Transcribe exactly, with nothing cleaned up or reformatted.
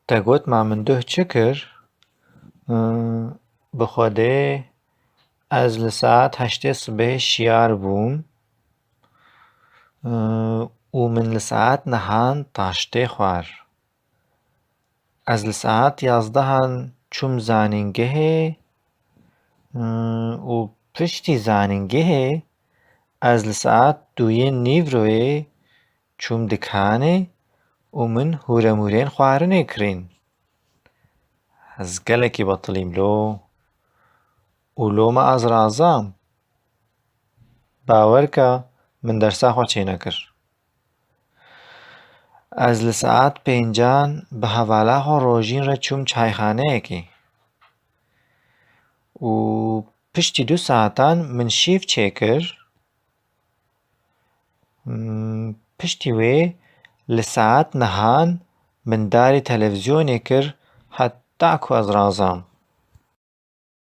Te got ma min duh çi kir? Bi Xwedê ez li saet heştê sibehê şiyar bûm û min li saet nehan taştê xwar. Ez li saet yazdehan çûm zanîngehê û piştî zanîngehê ez li saet duyê nîvroyê çûm dikanê û min hûremûrên xwarinê kirîn. Ez gelekî betilîm lo û loma ez razam. Bawer ke min dersa xwe çênekir. Ez li saet pêncan bi hevala xwe Rojîn re çûm çayxaneyekê û piştî du saetan min şîv çêkir. Hmm, piştî wê li saet nehan min darê televîzyonê kir heta ku ez razam.